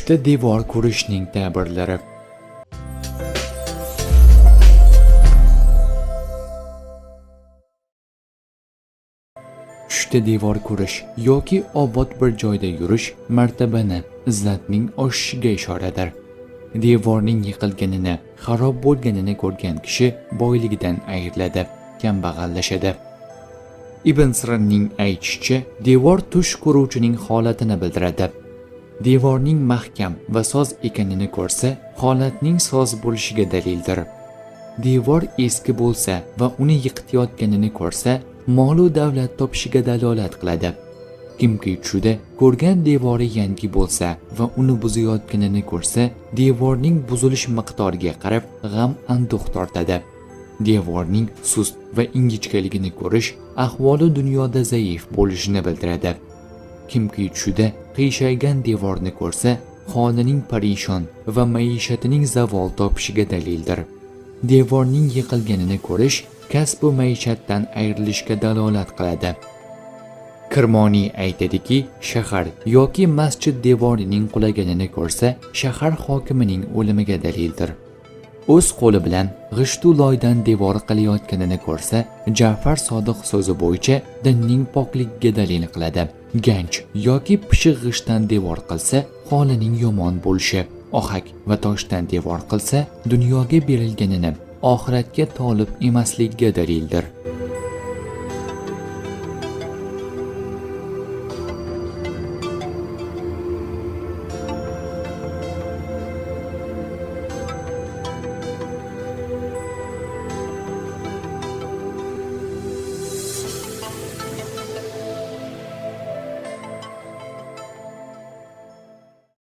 Tushda devor ko'rishning ta'birlari. Tushda devor ko'rish yoki obod bir joyda yurish martabani, izzatning oshishiga ishoradir. Devorning yiqilganini, xarob bo'lganini ko'rgan kishi boyligidan ayriladi, kambag'allashadi. Ibn Sirinning aytishicha, devor tush ko'ruvchining holatini bildiradi. Devorning mahkam va soz ekanini ko'rsa, holatning soz bo'lishiga dalildir. Devor eski bo'lsa va uni yiqitayotganini ko'rsa, mol-u davlat topishiga dalolat qiladi. Kimki tushida ko'rgan devori yangi bo'lsa va uni buzayotganini ko'rsa, devorning buzilish miqdoriga qarab g'am anduh tortadi. Devorning sust va ingichkaligini ko'rish ahvoli dunyoda zaif bo'lishini bildiradi. Kimki tushida qiyshaygan devorni ko'rsa, xonining parishon va maishatining zavol topishiga dalildir. Devorning yiqilganini ko'rish kasb va maishatdan ayrilishga dalolat qiladi. Kirmoniy aytadiki, shahar yoki masjid devorining qulaganini ko'rsa, shahar hokimining o'limiga dalildir. O'z qo'li bilan g'ishtu loydan devor qilayotganini ko'rsa, Ja'far Sodiq so'zi bo'yicha dinning pokligiga dalil qiladi. Ganch yoki pishiq g'ishtdan devor qilsa, holining yomon bo'lishi, ohak va toshdan devor qilsa, dunyoga berilganini, oxiratga tolib emasligiga dalildir.